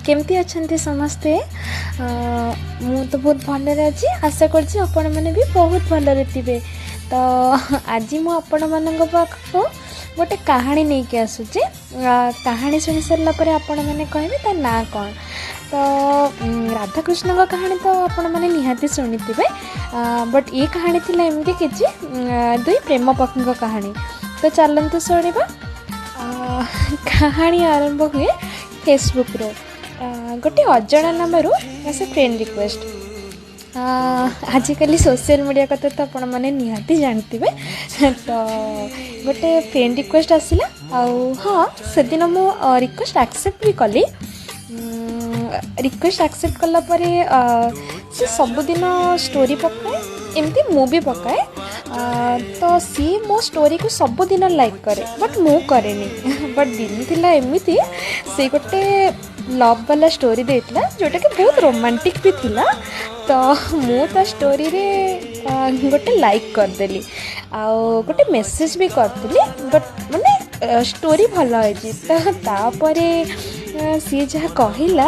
କେମିତି ଅଛନ୍ତି ସମସ୍ତେ? ମୁଁ ତ ବହୁତ ଭଲରେ ଅଛି। ଆଶା କରୁଛି ଆପଣମାନେ ବି ବହୁତ ଭଲରେ ଥିବେ। ତ ଆଜି ମୁଁ ଆପଣମାନଙ୍କ ପାଖକୁ ଗୋଟେ କାହାଣୀ ନେଇକି ଆସୁଛି। କାହାଣୀ ଶୁଣି ସାରିଲା ପରେ ଆପଣମାନେ କହିବେ ତା ନାଁ କ'ଣ। ତ ରାଧାକୃଷ୍ଣଙ୍କ କାହାଣୀ ତ ଆପଣମାନେ ନିହାତି ଶୁଣିଥିବେ, ବଟ୍ ଏ କାହାଣୀ ଥିଲା ଏମିତି କିଛି ଦୁଇ ପ୍ରେମ ପକ୍ଷୀଙ୍କ କାହାଣୀ। ତ ଚାଲନ୍ତୁ ଶୁଣିବା। କାହାଣୀ ଆରମ୍ଭ ହୁଏ ଫେସବୁକ୍ରୁ। ଗୋଟେ ଅଜଣା ନାମରୁ ଆସେ ଫ୍ରେଣ୍ଡ ରିକ୍ୱେଷ୍ଟ। ଆଜିକାଲି ସୋସିଆଲ ମିଡ଼ିଆ କଥା ତ ଆପଣମାନେ ନିହାତି ଜାଣିଥିବେ। ତ ଗୋଟେ ଫ୍ରେଣ୍ଡ ରିକ୍ୱେଷ୍ଟ ଆସିଲା, ଆଉ ହଁ, ସେଦିନ ମୁଁ ରିକ୍ୱେଷ୍ଟ ଆକ୍ସେପ୍ଟ ବି କଲି। ରିକ୍ୱେଷ୍ଟ ଆକ୍ସେପ୍ଟ କଲା ପରେ ସେ ସବୁଦିନ ଷ୍ଟୋରି ପକାଏ, ଏମିତି ମୁଁ ବି ପକାଏ। ତ ସିଏ ମୋ ଷ୍ଟୋରିକୁ ସବୁଦିନ ଲାଇକ୍ କରେ, ବଟ୍ ମୁଁ କରେନି। ବଟ୍ ଦିନ ଥିଲା ଏମିତି, ସେ ଗୋଟେ ଲଭ୍ ବାଲା ଷ୍ଟୋରି ଦେଇଥିଲା, ଯେଉଁଟାକି ବହୁତ ରୋମାଣ୍ଟିକ୍ ବି ଥିଲା। ତ ମୁଁ ତା ଷ୍ଟୋରିରେ ଗୋଟେ ଲାଇକ୍ କରିଦେଲି ଆଉ ଗୋଟେ ମେସେଜ୍ ବି କରିଥିଲି, ବଟ୍ ମାନେ ଷ୍ଟୋରି ଭଲ ହେଇଛି। ତ ତାପରେ ସିଏ ଯାହା କହିଲା,